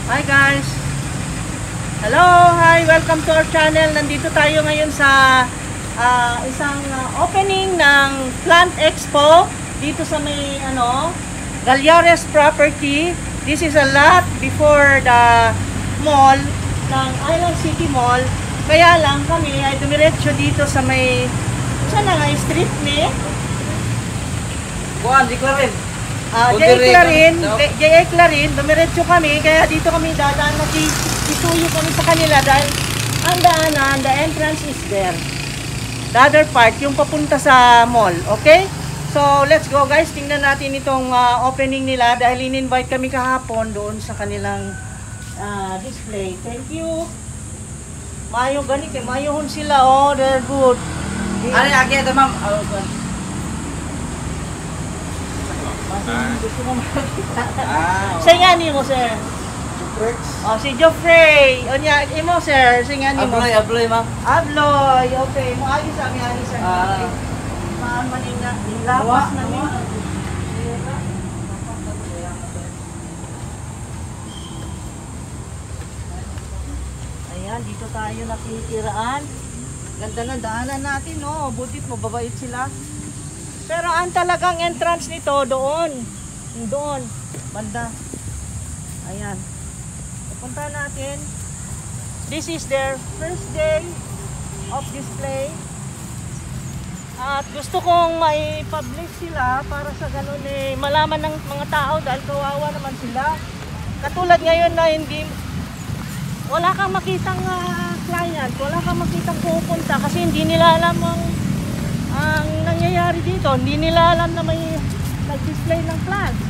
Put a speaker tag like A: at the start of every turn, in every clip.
A: Hi guys! Hello! Hi! Welcome to our channel. Nandito tayo ngayon sa isang opening ng Plant Expo dito sa may Gallares property. This is a lot before the mall ng Island City Mall. Kaya lang kami ay dumiretso dito sa may, saan na nga street ni?
B: Kuan, di ko rin.
A: J.A. Clarin, J.A. Clarin, dumiretso kami, kaya dito kami dadaan, nakisuyo kami sa kanila dahil ang daanan, the entrance is there. The other part, yung papunta sa mall, okay? So, let's go guys, tingnan natin itong opening nila dahil in-invite kami kahapon doon sa kanilang display. Thank you. Mayo gani kay mayohon sila, oh, they're good.
B: Ano agi ito, ma'am? Oh, kuan.
A: Gusto ko makita.
B: Ah.
A: Say nga ni mo, sir.
B: Rex.
A: Oh, si Joffrey. O niya, imo sir, say nga ni mo.
B: Abloy, abloy, ma'am.
A: Abloy. Okay, mo agi sa amin ani sir.
B: Ah.
A: Maan man ning lapas na ni. Ayan, dito tayo nakikitiraan. Ganda ng daanan natin, no? Butit mo, babait sila. Pero ang talagang entrance nito doon. Doon, banda. Ayan. Pupunta natin. This is their first day of display. At gusto kong mai-publish sila para sa ganun eh, malaman ng mga tao dahil kawawa naman sila. Katulad ngayon na hindi, wala kang makitang client, wala kang makitang pupunta kasi hindi nila alam ang nangyayari dito. Hindi nila alam na may nag-display ng plants.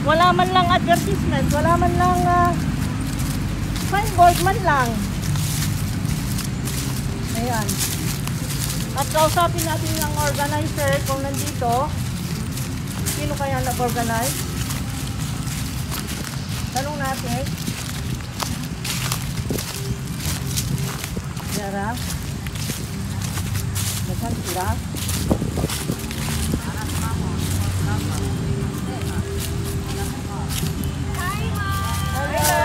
A: Wala man lang advertisement, wala man lang signboard man lang. Ayan. At kausapin natin ang organizer kung nandito. Sino kaya nag-organize? Tanong natin. Yara. Nasaan sila? Hello!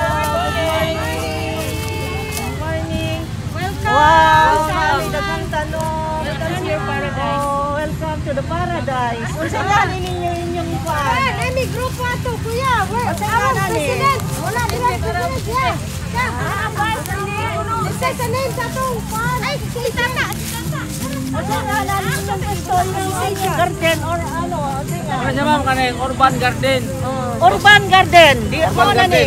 A: Good morning!
C: Welcome!
A: Wow! May daghang tanong.
C: Welcome to your paradise.
A: Oh, welcome to the paradise. Unsa nga ninyo inyong kuan?
C: Ah, nami grupo ato, kuya. We're
A: Unsa
C: our
A: nga nani?
C: president. Wala nila president siya. Siya. Isa sa name sa atong kuan. Ay, si Tata, si Tata.
A: Unsa nga nani inyong gusto inyong garden or ano? Unsa nga?
B: Ano siya, ma'am? Kanang urban garden.
A: Urban garden. Di mo na ni.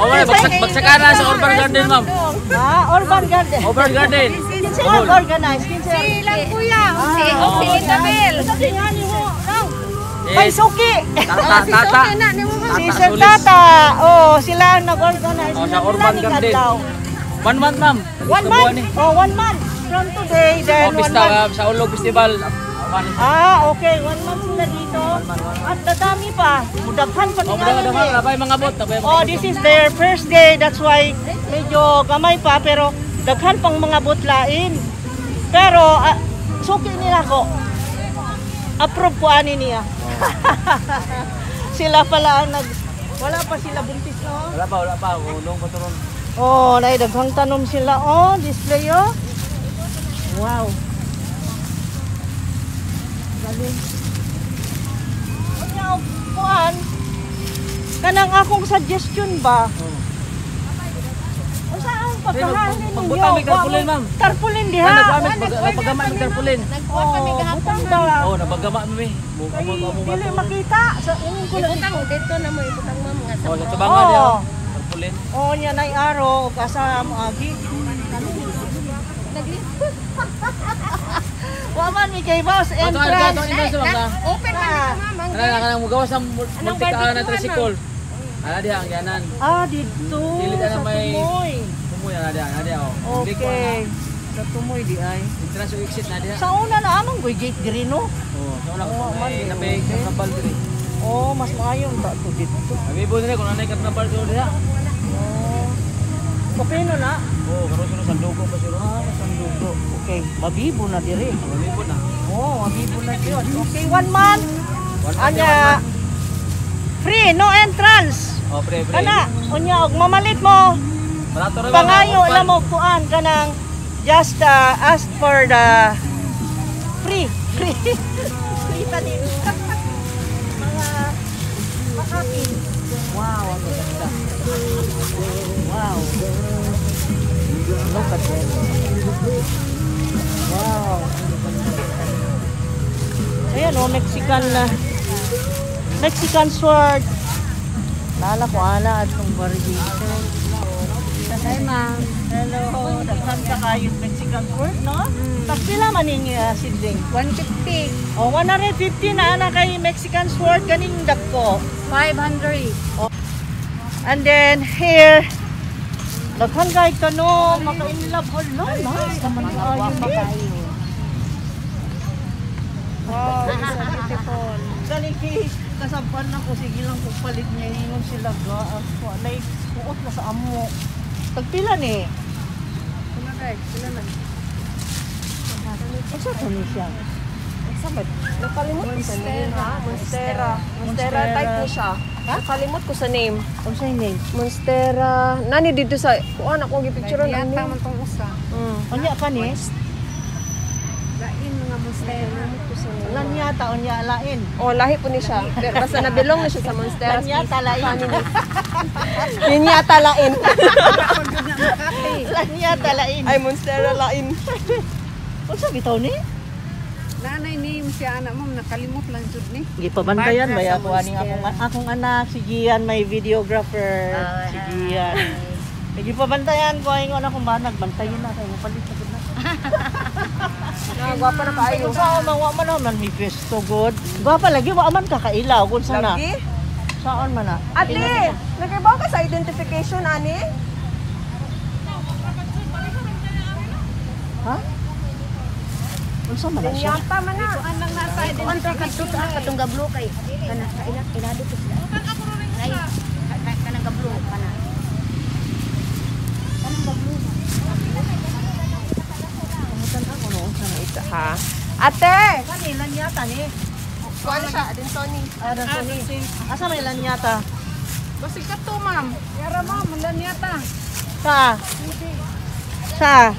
B: Oh, wala bagsakana sa urban garden, ma'am.
A: Ah, urban garden.
B: Urban garden.
A: Kinsa nag-organize? Kinsa?
C: Si lang kuya. Si Isabel.
A: Unsa nga nimo? May suki.
B: Tata, tata.
A: Si Sir Tata. Oh, sila ang nag-organize.
B: Oh, sa urban garden. 1 month, ma'am.
A: 1 month. Oh, 1 month from today, then
B: Oh,
A: 1 month.
B: Sa Ulog Festival.
A: Ah, okay. 1 month sila dito. At dadami pa. Mudaghan pa
B: Oh,
A: tingali
B: mudagan
A: ni.
B: labay mga bot, labay mga
A: Oh, this is their first day. That's why medyo gamay pa pero daghan pang mga butlain. Pero suki nila ko. Approve ko ani niya. Sila pala ang wala pa sila buntis, no?
B: Wala pa, wala pa. Ulong pa turon.
A: Oh, nay daghang tanom sila. Oh, display oh. Wow. Galing. Unya kuan. Kanang akong suggestion ba? Unsa ang pagkahalin ninyo?
B: Magbutang may tarpaulin, ma'am.
A: Tarpaulin diha.
B: Nagpagama ng tarpaulin.
C: Nagkuan kami gahapon.
A: Butang ba?
B: Oh, nabagama mi.
A: Kay dili makita sa ingon ko lang.
C: Ibutang dito na mo ibutang ma'am nga sa.
B: Oh, sa tubangan diha.
A: Oh.
B: Tarpaulin.
A: Oh, niya nay aro ug asa moagi. Wa man mi kay boss entrance.
B: Ato entrance ma'am na.
C: Open man dito ma'am. Ang
B: Kana kana mugawas ang multikaan na tricycle. Ana diha ang ganan.
A: Ah, dito.
B: Dili na
A: Sa
B: may-
A: Tumoy.
B: Tumoy ana diha, ana diha oh.
A: Okay. Sa Tumoy di ay.
B: Entrance ug exit na diha.
A: Sa una na among goy gate diri no.
B: Oh, sa una
A: Oh,
B: ko
A: man,
B: may
A: di,
B: napay
A: okay.
B: karnabal diri.
A: Oh, mas maayong ta to dito.
B: Amibo diri kung anay karnabal diri diha.
A: Oh. Okay no na.
B: Oh, karon sino sandugo pa siro.
A: Ah, sandugo. Okay, mabibo na diri.
B: Amibo na.
A: Oh, mabibo na yun. Okay, 1 month.
B: 1 month.
A: Anya, free, no entrance.
B: Oh, pre, pre.
A: Kana, unya og mamalit mo.
B: Barato ra, ma'am.
A: Pangayo na mo kuan kanang just ask for the free free free tanin. Mga makapin. Wow, ang ganda. Wow. Look at them. Wow, ang ganda. Ayan oh, Mexican na Mexican sword. Lala ko ana at tong variegated.
C: Hi, ma'am.
A: Hello, daghan ka kayo Mexican sword, no? Tagpila man ning seedling?
C: 150.
A: Oh, 150 na ana kay Mexican sword kaning dagko.
C: 500.
A: And then here, daghan kay kano maka-inlove, hala, nice naman kaayo ni.
C: Wow, it's so beautiful.
A: Kani kay kasaban na ko, sige lang kung palit niya, ingon sila ga like buot na sa amo. Tagpila ni?
C: Sila na.
A: Unsa to ni siya?
C: Nakalimot ko sa name, ha? Monstera. Monstera
A: Monstera.
C: type ni siya. Nakalimot ko sa name.
A: Unsa yung name?
C: Monstera. Nani dito sa kuan ako gipicturean ang name.
D: tong usa.
A: Unya ka ni?
D: Lain mga monstera.
A: Lanyata, unya lain.
C: Oh, lahi po ni siya. Pero basta nabilong na siya sa Monstera.
A: Lanyata lain.
C: Yun yata lain.
A: Lanyata lain.
C: Ay, Monstera lain.
A: Unsa bitaw ni?
D: Nanay name siya anak mo, nakalimot lang jud ni.
A: Gipabantayan ba ako aning akong akong anak si Gian, may videographer si Gian. Gipabantayan ko ingon akong banag, bantayan na kay mopalit na gud na.
C: Gwapa na kaayo.
A: Kung saan man wa man man mi pwesto god. Gwapa lagi wa man kakailaw kung sana.
C: Lagi?
A: Saan man na?
C: Ate, nagkabaw ka sa identification, ani?
A: Ha? Unsa man na siya?
C: Yata man na.
E: Kontra kadto sa katong gablo kay kana kaina inado ko sila. Ay kanang gablo kana. Kanang gablo.
A: Kamutan ako no, unsa na
C: Ito, ha? Ate!
A: Kani lanyata ni.
C: Kuan siya, Adinsonia.
A: Ah, Sony. Asa may lanyata?
D: Basig ka to, ma'am. Yara ma'am, lanyata.
A: Sa? Sa?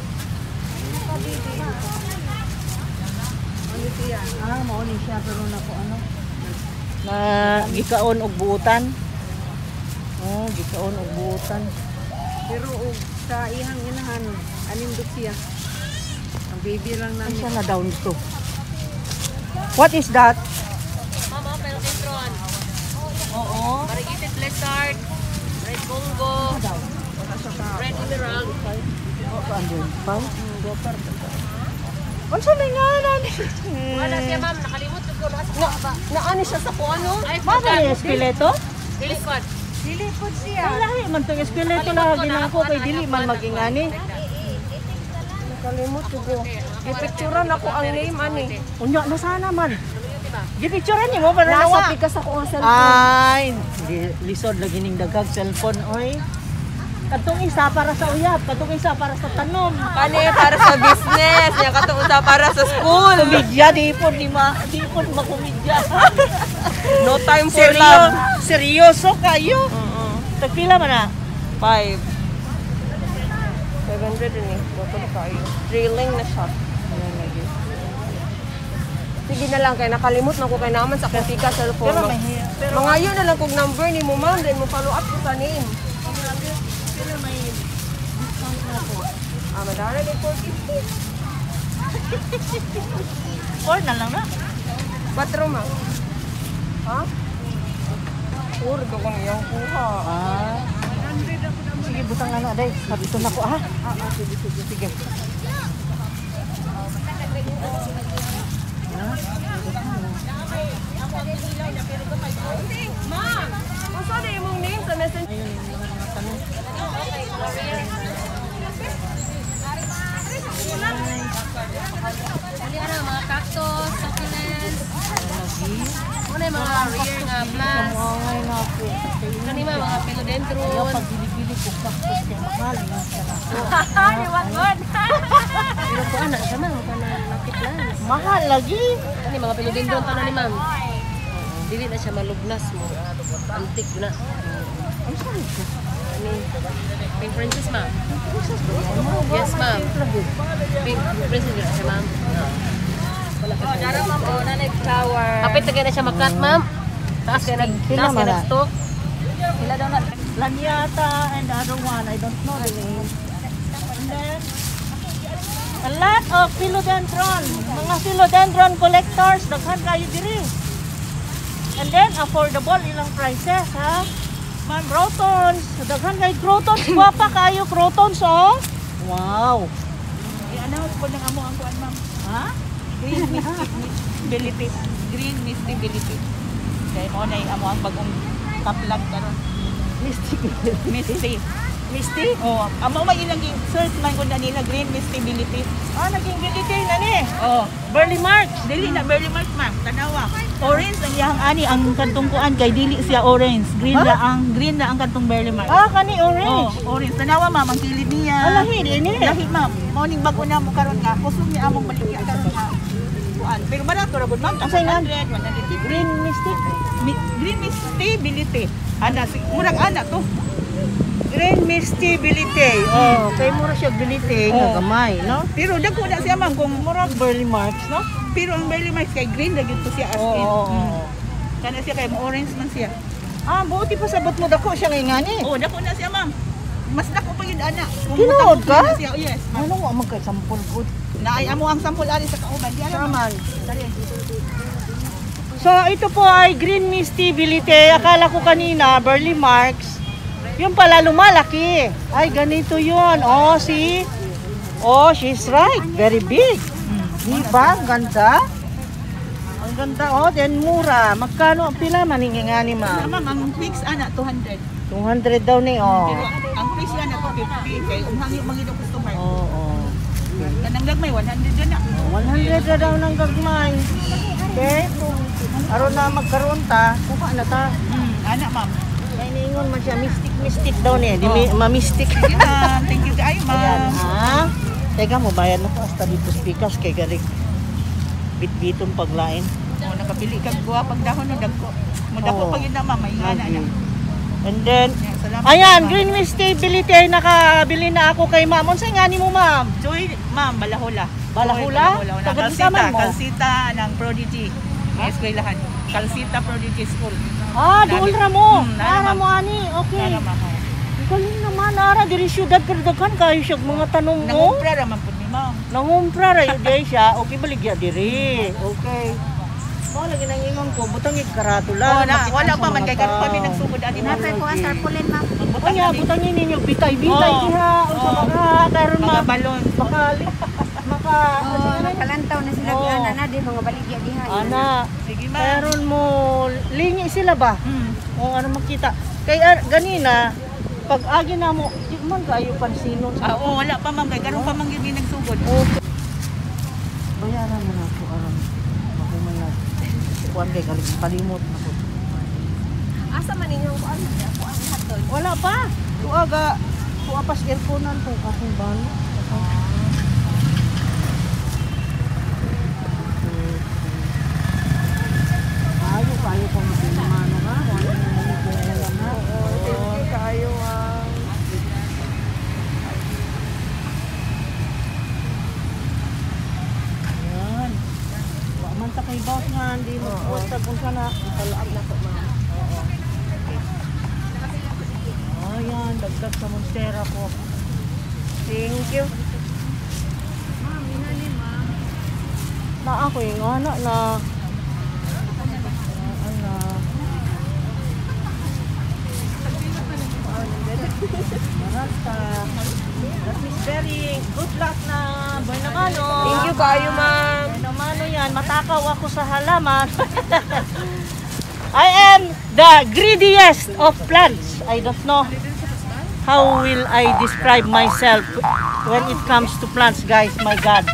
A: Ah, mao ni siya pero na ko ano. Na gikaon og buutan. Oh, gikaon og buutan.
D: Pero og sa ihang inahan, anim duk siya. Ang baby lang
A: Ay,
D: namin.
A: siya na down to. What is that?
B: Mama, philodendron.
A: Oo.
B: Variegated lizard, red bongo, red emerald.
A: Pa? Unsa may ngalan?
B: Wala siya, ma'am, nakalimot ko na sa baba.
C: Naani siya sa kuan, no?
B: Ay,
A: Mama ni esqueleto?
B: Dili ko.
D: Dili pod siya.
A: Ang lahi man tong esqueleto na ginako kay dili man magingani.
C: Nakalimot ko. Gipicturean ako ang name, ani.
A: Unya na sana man. Gipicturean nimo para
C: Nasa
A: nawa.
C: pikas ako ang cellphone.
A: Ay, lisod lagi ning dagag cellphone oy. Katong isa para sa uyab, katong isa para sa tanom.
C: Kani para sa business, yang katong usa para sa school.
A: Komedya di po di ma di po makomedya.
C: No time for
A: Seryo,
C: love.
A: seryoso kayo. Tagpila man na?
C: 5. 500 rin eh. Goto na kayo. Drilling na siya. Sige na lang, kay nakalimot na ko kay naman sa akong tika cellphone.
A: Pero may pero
C: Mangayo na lang kog number ni mo ma'am, then mo follow up ko sa name.
A: pero may discount na po.
C: Ah, madara din 450.
A: 4 na lang na.
C: 4 ma'am. Ha? 4 ko kung iyang kuha.
A: Ah. Sige, butang na na, day. Sabi na ko, ah. Sige, sige, sige.
C: Ma'am, unsa na imong name sa messenger?
A: Ayun, yung mga tanong.
B: Ano ano, mga cactus, succulents. Ano yung mga rare nga plants.
A: Ay, naku.
B: Kani mga
A: Kaya
B: philodendron.
A: pag gili-gili ko cactus kay mahal.
C: Liwat
B: Pero kuan na siya ma'am, kanang lucky plants.
A: Mahal lagi.
B: Kani mga philodendron tanan ni ma'am. Dili na siya malugnas mo. Antik na. Pink Princess, ma'am. Yes, ma'am. Pink Princess gina siya, ma'am.
D: Oh, dara ma'am, oh, nanay flower.
B: Kapit na kayo na siya mag-cut, ma'am. Taas kayo nag
A: Sila
B: taas kayo
A: man, ah.
B: nag-stock.
D: Sila daw na.
A: Lanyata and the other one, I don't know the name. And then, a lot of philodendron. Mga philodendron collectors, daghan kayo diri. And then, affordable ilang prices, ha? Ma'am, crotons. Daghan kayo crotons. Gwapa kayo crotons, oh. Wow.
D: I-announce ko ng amo ang kuan, ma'am.
A: Ha?
D: Green Misty Bility. Green Misty Bility. Kaya mo na amo ang bagong kaplag karon.
A: Mystic.
D: Misty.
A: Misty?
D: Oh, amo may ilang search man ko na nila Green Misty Bility.
A: Ah, naging bility na ni.
D: Oh,
A: Burley March.
D: dili na Burley March, ma'am. Tanawa. Orange ang iyang ani ang kantong kuan kay dili siya orange. Green
A: Ha?
D: na ang green na ang kantong Burley March.
A: Ah, kani orange.
D: Oh, orange. Tanawa ma'am ang kilid niya.
A: Alahi, di ni.
D: Lahi ma'am. Mao ning bag-o na mo karon nga kusog ni among baligya karon nga kuan. Pero barato ra gud ma'am.
A: Unsay nga?
D: 100, 150.
A: Green Mystic.
D: Green Misty Bility. Ana si murag ana to.
A: Green Misty Bilite. Oh, kay mura siya bilite nga
D: Oh.
A: gamay, no?
D: Pero dagko na siya ma'am kung
A: Murag Burley March, no?
D: pero ang Burley March kay green ra gyud to siya as
A: Oo.
D: in.
A: Oo,
D: Mm.
A: oo.
D: Kana siya kay mo orange man siya.
A: Ah, buti pa sabot mo dako siya ngay ngani.
D: Oh, dako na siya ma'am. Mas dako pa gyud ana. Kung
A: Tinuod
D: mutang-
A: ka?
D: na siya. Oh, yes. Ma'am.
A: Ano wa man kay sampol good.
D: Naay amo ang sample ani sa kauban. Di alam.
A: Taman. So ito po ay Green Misty Bilite. Akala ko kanina Burley Marks. Yung pala lumalaki. Ay, ganito yun. Oh, see? Oh, she's right. Very big. Di ba? Ang ganda. Ang ganda. Oh, then mura. Magkano ang pila maningingani,
D: Na,
A: ma'am?
D: ma'am, ang fix ana 200.
A: 200 daw ni, oh.
D: Pero ang presyo ana 250 kay umhangyo man gyud ang customer.
A: Oo. Oh,
D: Kanang gagmay 100 yun na.
A: 100 na daw ng gagmay. Okay? Aron na magkaroon ta, kuha na ta.
D: Ana ma'am.
A: May niingon man siya, mystic mystic daw niya. Di oh. Ma-mystic.
D: Sige ma'am, thank you kaayo
A: Ayan,
D: ma'am.
A: ha? Teka, mo bayad na ko hasta dito speakers kay galing bitbiton paglain.
D: Oh, nakapili kag guwa pag dahon no dagko. Mo dako
A: Oo.
D: pa gyud na ma'am, may ana na.
A: And then,
D: Yeah, salamat.
A: ayan,
D: ma'am.
A: Green Stability ay nakabili na ako kay ma'am. Unsa nga ni mo, ma'am?
D: Joy, ma'am, Balahula.
A: Balahula?
D: Joy, Balahula.
A: Taga
D: Kalsita,
A: man mo?
D: Kalsita ng Prodigy. May eskwelahan. Kalsita Prodigy School.
A: Ah, dool ra mo.
D: Nara,
A: Ara
D: ma'am.
A: mo ani. Okay.
D: Tara, ma'am. oh.
A: Ang Galing naman ara diri syudad pero daghan kayo siya mga tanong mo.
D: Nangumpra ra man pud ni ma'am.
A: Nangumpra ra yun day siya, okay baligya diri. Okay. Mao lagi nang ingon ko, butang ikaratula.
D: Oh, na, wala pa man kay karon pa mi nagsugod ani ma'am.
E: Natay ko ang tarpaulin, ma'am.
D: Magbutang
A: Kanya
D: kami
A: butang ninyo bitay-bitay
D: Oo.
A: diha unsa
D: Oo.
A: mga karon
D: mga
A: ma
D: balon.
A: maka maka
E: Oh, nakalantaw na sila
A: Oo.
E: oh. Ana na di mga baligya diha.
A: ana
D: Sige ma'am.
A: karon mo lingi sila ba? O ano makita. Kay ganina pag agi na mo di man kayo pansinon
D: Ah,
A: sa
D: oo, wala pa ma'am kay karon pa man gyud mi nagsugod.
A: Okay. Bayaran mo na ako aron mahuman na. Kuan kay kalit palimot na ko.
B: Asa man ninyo ang kuan? Ako ang hatol.
A: Wala pa. Tuwa ga tuwa pas airconan tong akong bano. Ayo kayo pa magmano ha. Wala na ko alam ha.
D: Thank you kaayo ma'am.
A: Ayan. Wa man ta kay boss nga hindi mo post kung sana italaag na ko ma'am. Oo. Ayan, dagdag sa monstera ko. Thank you. Na ako yung anak na. Ana. Marasta. That is very good luck na Buenamano.
B: Thank you kaayo, ma'am.
A: Buenamano yan. Matakaw ako sa halaman. I am the greediest of plants. I don't know how will I describe myself when it comes to plants, guys. My God.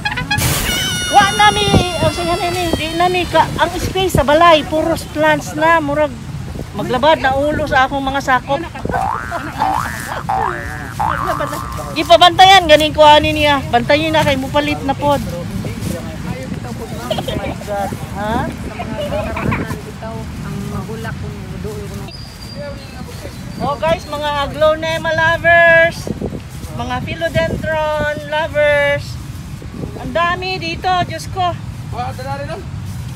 A: Wa na mi, ang sige ni, di na mi ka, ang space sa balay, puros plants na, murag maglabad na ulo sa akong mga sakop. Gipabantayan ganing kuhanin niya. Bantayin na kay mupalit na pod. Oh my God. Ha?
D: Sa mga kataraanan bitaw ang magulak kung dool ko.
A: Oh guys, mga aglaonema lovers, mga philodendron lovers. Ang dami dito, Diyos ko.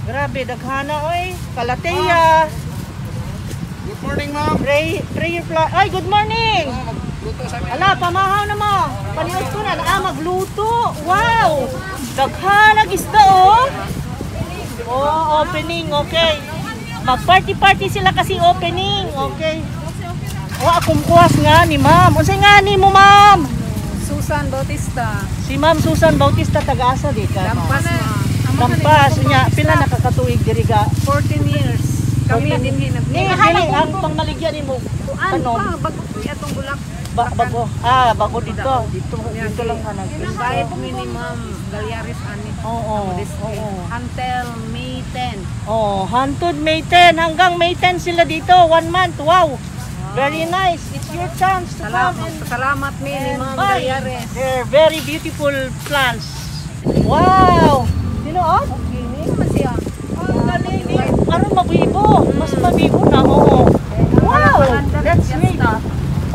A: Grabe, daghana oy. Calathea.
F: Good morning, ma'am.
A: Prayer flag. Ay, good morning.
F: Magluto sa amin.
A: Ala, pamahaw na mo. Paniod ko na. Ah, magluto. Wow! Daghana isda oh. Oh, opening. Okay. Mag-party-party sila kasi opening. Okay. Oh, akong kuwas nga ni ma'am. Unsay nga ni mo, ma'am?
D: Susan Bautista.
A: Si Ma'am Susan Bautista, taga-asa di ka, ma'am?
D: Lampas, ma'am.
A: Lampas. Unya, pila nakakatuig diri ka?
D: 14 years. Kami din hinag.
A: Ni, dili ang pangmaligya nimo.
D: Ano
A: Ano?
D: pa bago atong bulak.
A: Bago. Ah, bago dito. Dito, dito lang ka nag
D: Invite mi ni Ma'am Galyaris ani.
A: Oo. Oo.
D: Until May 10.
A: Oh, hantod May 10, hanggang May 10 sila dito, one month. Wow. Very nice. It's your chance to come
D: Salamat,
A: and
D: salamat mi ni
A: and
D: Ma'am
A: buy.
D: Galyaris.
A: They're very beautiful plants. Wow. Tinuod?
D: Okay, naman siya.
A: Ang galing. Eh. Aron mabibo. Mas mabibo na. Oo. Wow. That's sweet.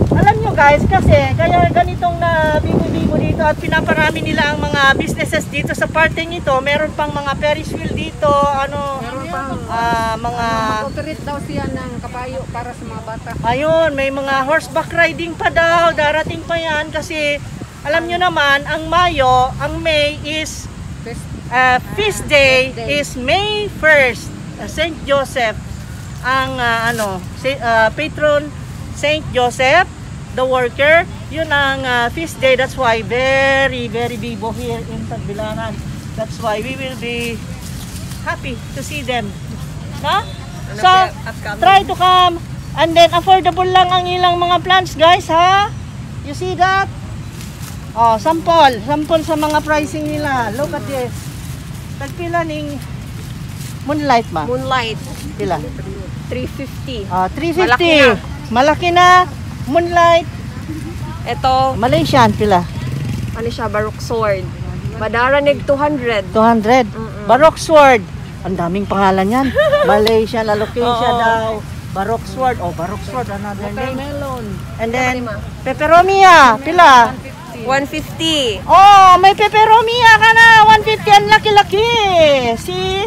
A: Alam nyo guys, kasi kaya ganitong na bibo-bibo dito at pinaparami nila ang mga businesses dito sa parteng ito. Meron pang mga Ferris wheel dito, ano,
D: Meron pang
A: mga
D: mag-operate daw siya ng kabayo para sa mga bata.
A: Ayun, may mga horseback riding pa daw, darating pa yan kasi alam nyo naman, ang Mayo, ang May is
D: Best
A: feast day,
D: Day.
A: is May 1st, St. Joseph, ang ano, si, patron St. Joseph, the worker, yun ang feast day. That's why very, very bibo here in Tagbilaran. That's why we will be happy to see them. No? So, try to come. And then, affordable lang ang ilang mga plants, guys, ha? You see that? Oh, sample. Sample sa mga pricing nila. Look at this. Tagpila ning Moonlight, ma?
B: Moonlight,
A: Pila?
B: 350.
A: Ah, 350.
B: Malaki na.
A: Malaki na. Moonlight.
B: Ito,
A: Malaysian, pila?
B: ano siya, Baroque sword. Madaranig 200.
A: 200. Baroque sword. Ang daming pangalan yan. Malaysian alocasia daw. Baroque sword. Oh, Baroque sword. Another name.
D: Watermelon.
A: And then, peperomia. Pila?
B: 150.
A: Oh, may peperomia ka na. 150. Ang laki-laki. See?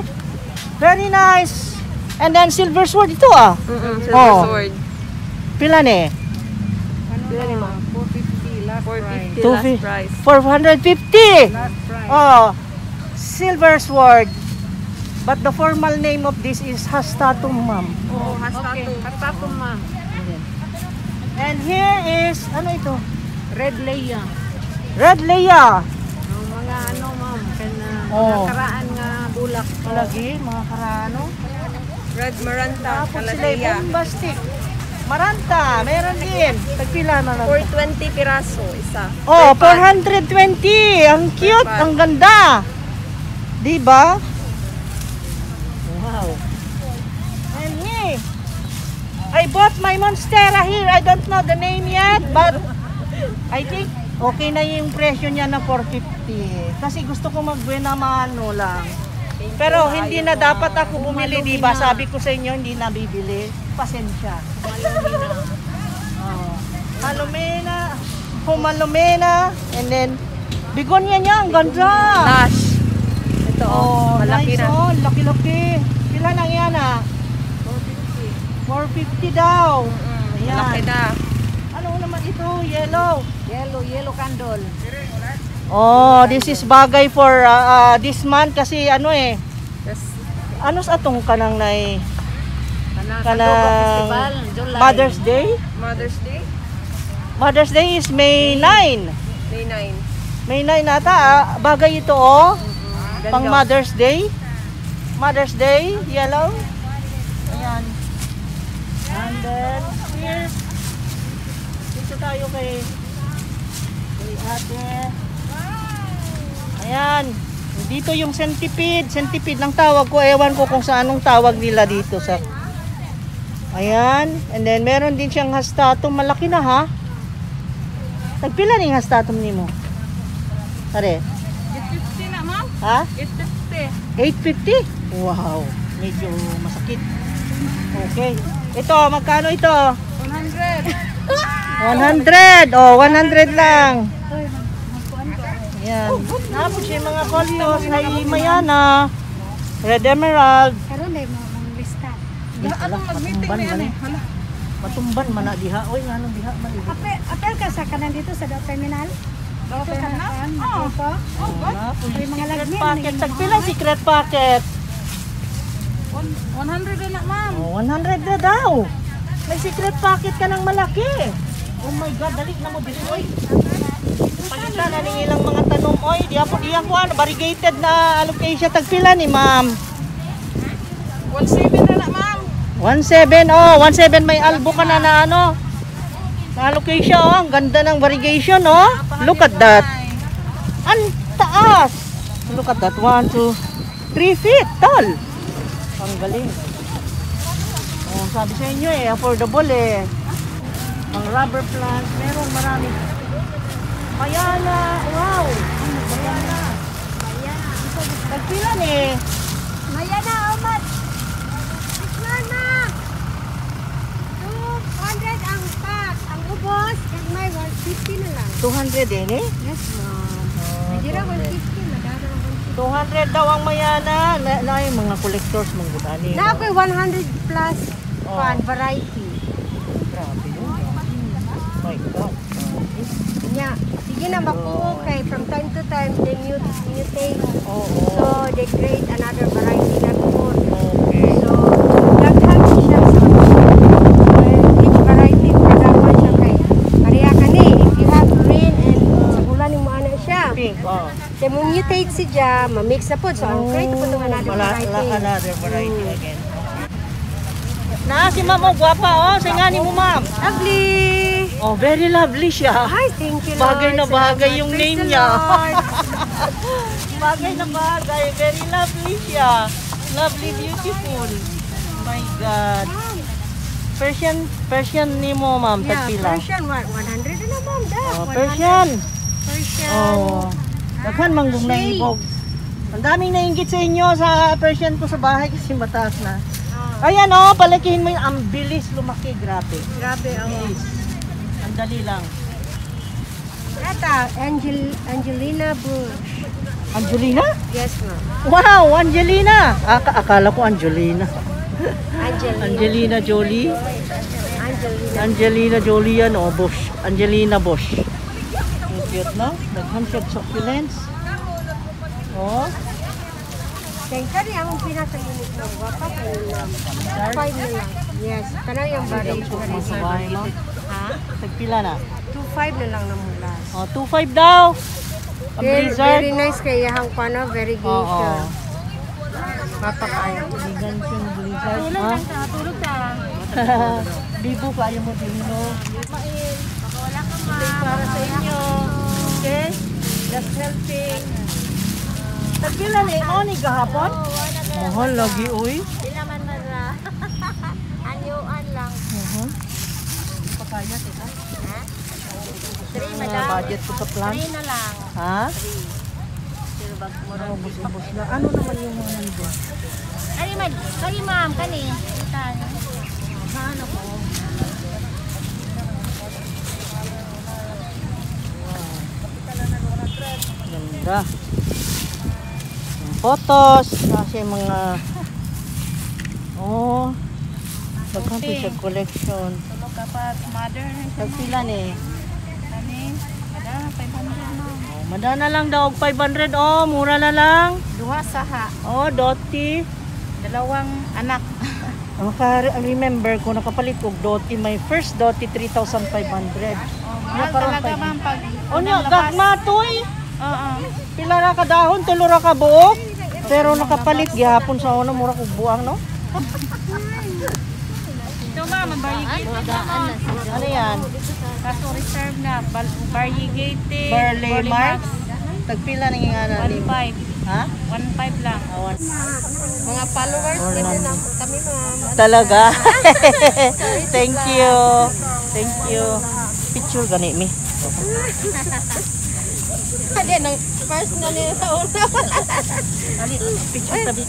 A: Very nice. And then, silver sword ito ah.
B: Silver
A: Oh.
B: sword.
A: Pila ni?
D: Ano na, 450 last price.
B: 450 last price.
A: 450.
D: Last price.
A: Oh, silver sword. But the formal name of this is Hastatum, ma'am.
B: Oh,
D: Okay, hastatum, ma'am.
A: And here is, ano ito?
D: Red Leia.
A: Red Leia.
D: Ang mga ano ma'am, kana
A: Oh.
D: mga karaan nga bulak.
A: Palagi, mga karano.
B: Red Maranta,
A: Tapos sila
B: Calathea.
A: bombastic. Maranta, meron din. Tagpila maranta?
B: 420 piraso, isa.
A: Oh,
B: Per pot.
A: 420. Ang cute,
B: Per pot.
A: ang ganda. 'Di ba? Wow. And me, I bought my Monstera here. I don't know the name yet, but I think okay na yung presyo niya na 450. Kasi gusto ko mag-buena mano lang. Pero hindi na dapat ako bumili, di ba? Sabi ko sa inyo, hindi na bibili. Pasensya. Oh. Halomena, Homalomena, and then begonia niya, ang ganda.
B: Dash. Ito, oh, malaki
A: nice,
B: na.
A: Oh, laki-laki. Pila lang yan ah? 450 daw. Ayan.
B: Malaki na.
A: Ano naman ito? Yellow.
D: Yellow, yellow candle.
A: Oh, this is bagay for this month kasi ano eh.
B: Yes.
A: Ano sa atong kanang nay
D: Kana
A: Kanang
D: Sandugo Festival, July.
A: Mother's Day?
B: Mother's Day?
A: Mother's Day is May 9.
B: May 9.
A: May 9 ata. Ah. Bagay ito oh.
B: Ganda.
A: Pang Mother's Day. Mother's Day, yellow. Ayan. And then here, dito tayo kay ate. Ayan. Dito yung centipede. Centipede lang tawag ko. Ewan ko kung sa anong tawag nila dito sa. Ayan. And then meron din siyang hastatum. Malaki na ha. Tagpila ning hastatum nimo? Tare.
D: 850 na ma'am.
A: Ha?
D: 850.
A: 850? Wow, medyo masakit. Okay. Ito, magkano ito? 100. 100. Oh, 100 lang. Yan. Napos siya yung mga coleus. Ay, Mayana. Red Emerald.
C: Karon day mo mong lista.
A: Anong mag-meeting na yan eh? Matumban man na diha. Oy, nganong diha man ibo.
C: Apel, apel ka sa kanan dito sa Dao Terminal. Dao Terminal? Oo.
A: Oh,
C: May mga
A: secret
C: lagmin,
A: pocket.
C: may
A: Tagpila secret pocket.
D: 100 na, ma'am.
A: Oh, 100 na daw. May secret pocket ka ng malaki. Oh my God, dali na mo dili oy. Palitan na ning ilang mga tanom oy. Diha po diha ko ano, variegated na alocasia tagpila ni ma'am.
D: 17 na, ma'am.
A: 17 oh, 17 may albo ka na na ano. Na alocasia oh, ang ganda ng variegation oh. Look at that. Ang taas. Look at that. 1, 2, 3 feet tall. Ang galing. Oh, sabi sa inyo eh, affordable eh. Ang rubber plants, meron marami. Mayana, wow. Mayana. Tagpila ni.
C: Maya na, how much? This one, ma. 200 ang pack. Ang ubos, gagmay 150 na lang.
A: 200 din eh.
C: Yes, ma'am. Medyo 150, madara ang
A: 200
C: 150.
A: daw ang Mayana. Na yung mga collectors mong gudani.
C: Na ako'y 100 plus
A: Oh.
C: pan variety.
A: Grabe yun. My God.
C: Nya, sige na mapuo kay from time to time they mutate.
A: Oo.
C: So they create another variety na po.
A: Okay.
C: So daghan siya sa each variety kadaghan siya kay pareha kani if you have green and sa bulan mo ana siya.
A: Pink, oh.
C: Then mo mutate siya, ma-mix na po. So ang create po itong another variety.
A: Another variety again. Na si ma'am, oh, gwapa oh. Sa nga ni mo, ma'am.
C: Lovely!
A: Oh, very lovely siya.
C: Ay, thank you, Lord.
A: Bagay na bagay
C: Salamat.
A: yung
C: Praise
A: name
C: the
A: niya.
C: Lord.
A: Bagay na bagay. Very lovely siya. Lovely, beautiful. My God. Persian, Persian ni mo, ma'am.
C: Yeah,
A: Tagpila.
C: Persian, 100 na ma'am. Da,
A: Oh,
C: 100.
A: Persian.
C: Persian.
A: Oh. Daghan manggong naibog. Ang daming nainggit sa inyo sa Persian ko sa bahay kasi mataas na.
C: Ah,
A: Ayan oh, palakihin mo yun. Ang bilis lumaki, grabe.
C: Grabe, oh.
A: Bilis. Ang dali lang.
C: Ata, Angelina Bush.
A: Angelina?
C: Yes, ma'am.
A: Wow, Angelina! Akala ko Angelina.
C: Angelina.
A: Angelina Jolie.
C: Angelina.
A: Angelina Jolie yan, oh, Bush. Angelina Bush. Ang cute, no? Daghan siya succulents. Oh,
C: Kaya kani ang pinaka-unit na wapa kayo na. 5 na lang. Yes, kana yung variety.
A: Sa bahay mo.
C: Ha?
A: Tagpila na.
C: 2.5 na lang na mula.
A: Oh, 2.5 daw. Ang
C: Very,
A: blizzard.
C: very nice kay iyahang pano, variegation.
A: Oo.
C: Wapa kayo.
A: Vegan siyang blizzard. Ha?
D: Tulog ta.
A: Bibo kayo mo din, no? Ito para sa inyo. Okay? Just helping. Tagpila ni mo ni gahapon? Mahal lagi, uy.
E: Di naman mara. Anyuan lang.
A: Pakaya, teka.
E: Three,
A: Ah,
E: madam.
A: budget ko sa plan.
E: Three na lang.
A: Ha?
E: Pero bag mura.
A: Ubus-ubus na. Ano naman yung mga nandun?
E: Kani man, kani ma'am, kani. Tan. Ano ko?
A: Ganda. Yung photos. Kasi mga... Oh. Daghan po siya collection.
D: Tulog ka pa, mother.
A: Tagpila ni.
D: Kani, madam, 500 ma'am.
A: Oh, madana lang daw og 500 oh, mura na lang.
D: Duha saha.
A: Oh, Dottie.
D: Dalawang anak.
A: Ang remember ko nakapalit og Dottie, my first Dottie 3,500.
D: Oh, mahal
A: parang
D: talaga ma'am pag
A: Oh, nya
D: unang labas.
A: gagma toy.
D: Oo.
A: Pila ra ka dahon, tulo ra ka buok. Pero nakapalit gihapon sa una mura kog buang no.
D: Ito ma'am, ang variegated na ma'am.
A: Ano yan?
D: Kaso reserve na, variegated.
A: Barley Marx. Tagpila nang ingana ni.
D: 1.5.
A: Ha?
D: 1.5 lang.
A: Awan.
C: Mga followers din na kami ma'am.
A: Talaga. Thank you. Thank you. Picture gani mi.
C: Hindi, nang first na niya sa una.
A: Ali, picture tabi.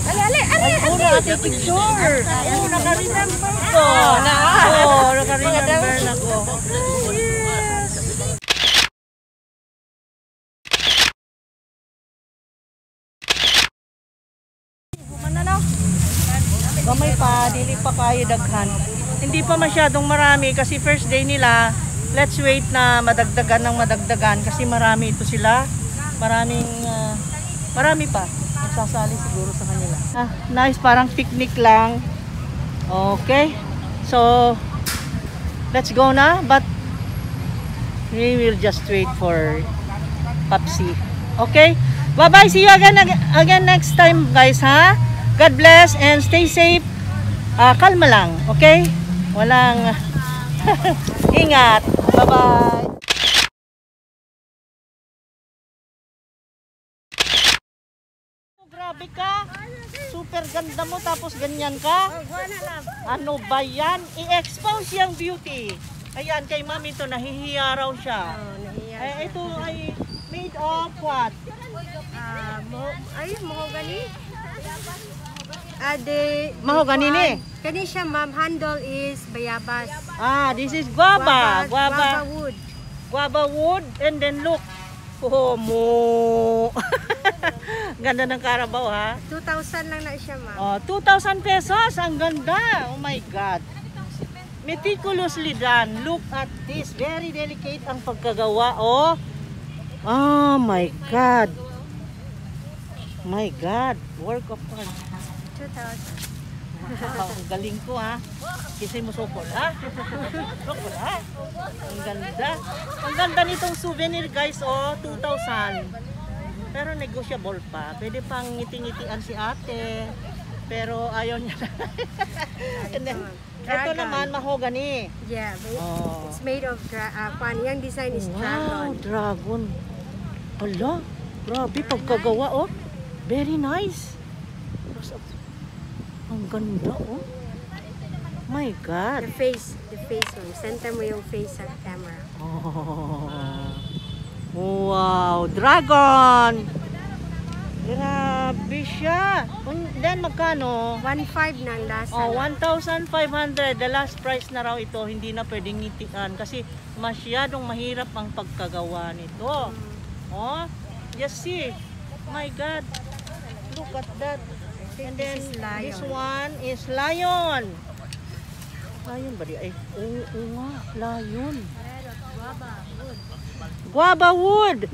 C: Ali, ali, ali.
A: Ay, una ate picture. Oo, naka-remember ko. Oo, naka-remember na ko. Yes. Human na no? Gamay pa, dili pa kayo daghan. Hindi pa masyadong marami kasi first day nila. Let's wait na madagdagan ng madagdagan kasi marami ito sila. Maraming, marami pa. Sasali siguro sa kanila. Ah, nice, parang picnic lang. Okay. So, let's go na. But, we will just wait for Papsi. Okay? Bye-bye. See you again, again next time, guys, ha? God bless and stay safe. Ah, kalma lang, okay? Walang ingat. Bye-bye. Grabe ka. Super ganda mo tapos ganyan ka. Ano ba yan? I-expose yung beauty. Ayan, kay mami to, nahihiya raw siya.
C: Oh, nahiya.
A: Eh, ito ay made of what?
C: Ah, mo, ay, mahogany. Ah, de,
A: Mahogany ni?
C: Kani siya, ma'am, handle is bayabas.
A: Ah, this is guava.
C: Guava
A: Guava.
C: wood.
A: Guava wood. And then look. Oh, mo. Ganda ng karabaw, ha?
C: 2,000 lang na siya, ma'am.
A: Oh, 2,000 pesos. Ang ganda. Oh my God. Meticulously done. Look at this. Very delicate ang pagkagawa. Oh. Oh my God. My God. Work of art.
C: 2,000.
A: Wow, ang galing ko ha. Kasi mo sukol ha. Sukol ha. Ang ganda. Ang ganda nitong souvenir, guys, oh, 2,000. Pero negotiable pa. Pwede pang ngiti-ngitian si ate. Pero ayaw niya na. And then, ito
C: Dragon.
A: Naman mahogany.
C: Yeah, but
A: Oh.
C: it's made of kwan. Yung design is
A: Wow,
C: dragon.
A: Dragon. Hala, grabe pagkagawa oh. Very nice. Ang ganda oh. My God.
C: The face one. Center mo yung face sa camera.
A: Oh. Wow, dragon. Grabe siya. Then magkano?
C: 1.5 na ang last.
A: Oh, 1,500. The last price na raw ito. Hindi na pwedeng ngitian kasi masyadong mahirap ang pagkagawa nito. Oh, just see. My God. Look at that. And then
C: This is lion.
A: this one is lion. Lion ba di? Ay, oo, oo nga, lion. Guava wood.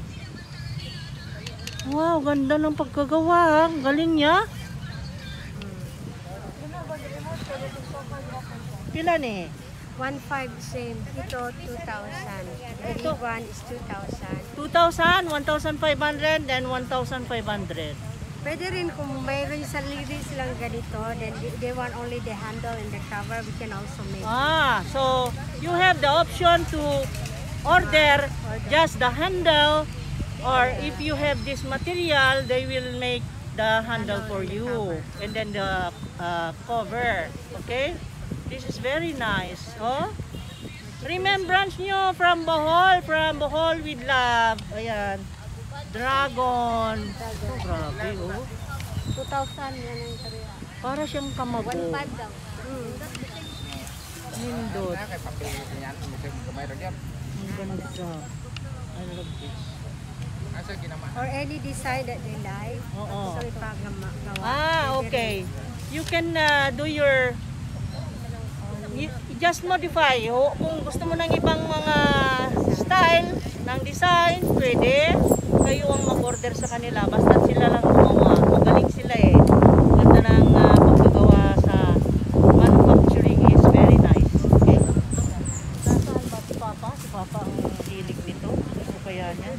A: Wow, ganda ng pagkagawa, ha. Ang galing niya. Pila ni?
C: 1.5 same. Ito 2,000. The
A: Ito.
C: big one is 2,000.
A: 2,000, 1,500, then 1,500.
C: Pwede rin kung mayroon sarili silang ganito, then they want only the handle and the cover, we can also make.
A: Ah, so you have the option to order just the handle or if you have this material, they will make the handle for you and then the cover. Okay? This is very nice. Oh? Remembrance nyo from Bohol with love. Ayan. Dragon. Oh, grabe, oh.
C: 2,000 yan ang pareha.
A: Para siyang kamago.
C: 1.5 daw.
A: Nindot.
F: Kay papel yan, gamay ra gyud.
A: Ang ganda. I love this.
F: Asa ginama?
C: Or any design that they like.
A: Oo.
C: So ipagawa.
A: Ah, okay. You can do your you just modify. O, kung gusto mo ng ibang mga style ng design, pwede. Kayo ang mag-order sa kanila. Basta sila lang gumawa. Magaling sila eh. Ganda ng pagkagawa sa manufacturing is very nice. Okay? Nasaan ba si Papa? Si Papa ang hilig nito. Gusto kaya niya.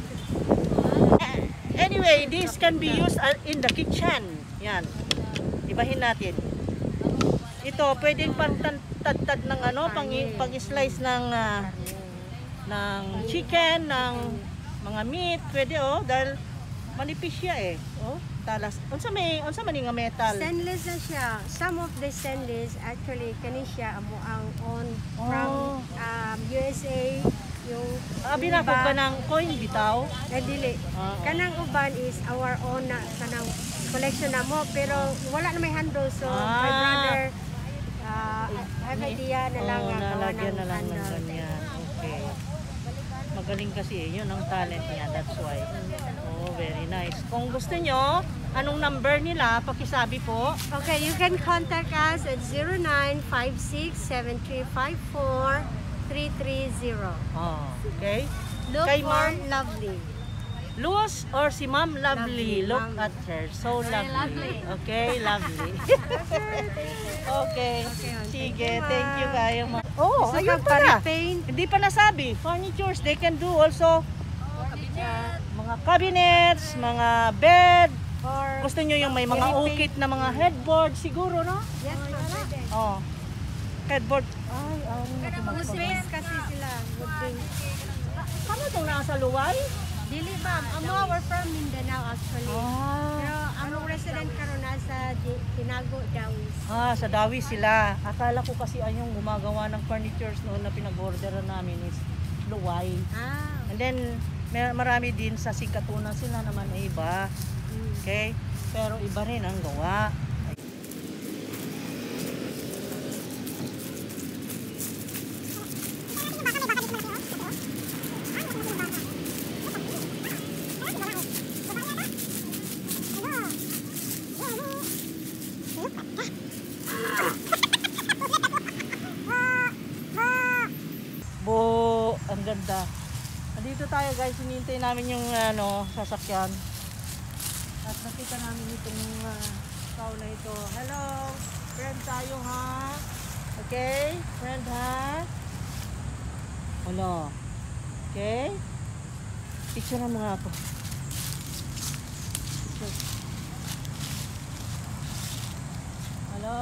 A: Anyway, this can be used in the kitchen. Yan. Ibahin natin. Ito, pwedeng pang tadtad ng ano, pang, pang-slice ng chicken, ng mga meat, pwede oh, dahil manipis siya eh. Oh, talas. Unsa man ni nga metal?
C: Stainless na siya. Some of the stainless actually kani siya amo ang own from
A: Oh.
C: USA yung
A: Abi na ko kanang coin bitaw.
C: Eh, dili.
A: Ah.
C: Kanang uban is our own na kanang collection na mo pero wala na may handle, so my brother I have idea na lang
A: Oo,
C: nga gawa
A: nalagyan
C: ng
A: na lang ng
C: handle.
A: Ganyan. Okay. Magaling kasi eh. Yun ang talent niya. That's why. Oh, very nice. Kung gusto nyo, anong number nila? Pakisabi po.
C: Okay, you can contact us at 0956-7354-330.
A: Oh, okay.
C: Look
A: Kay
C: for
A: Ma'am?
C: Lovely.
A: Luz or si Ma'am Lovely.
C: Lovely,
A: Look
C: Ma'am.
A: at her. So lovely. Okay, lovely. Okay.
C: Okay, ma'am.
A: Sige,
C: Thank you,
A: thank you
C: ma'am.
A: kayo, ma'am. Oh,
C: Gusto
A: ayun
C: kang
A: pala.
C: pa-repaint?
A: Hindi pa nasabi. Furnitures, they can do also mga cabinets, mga bed.
C: Or,
A: Gusto nyo yung may mga ukit na mga headboard siguro, no?
C: Yes, ma'am, pwede.
A: Oh. Headboard. Ay, ano na
C: Good space kasi sila. Good thing.
A: Kano itong nasa Luway?
C: Dili, ma'am. Amo, we're from Mindanao actually. Pero among resident karon nasa Tinago, Dawis.
A: Ah, sa Dawis sila. Akala ko kasi ay yung gumagawa ng furnitures noon na pinag-orderan namin is Luway. And then, may, marami din sa Sikatuna sila naman ay iba. Okay? Pero iba rin ang gawa. Bo, ang ganda. Nandito tayo, guys, hinihintay namin yung ano, sasakyan. At nakita namin itong cow na ito. Hello, friend tayo ha. Okay, friend ha. Hello. Okay. Picture mo nga ako. Picture. Hello.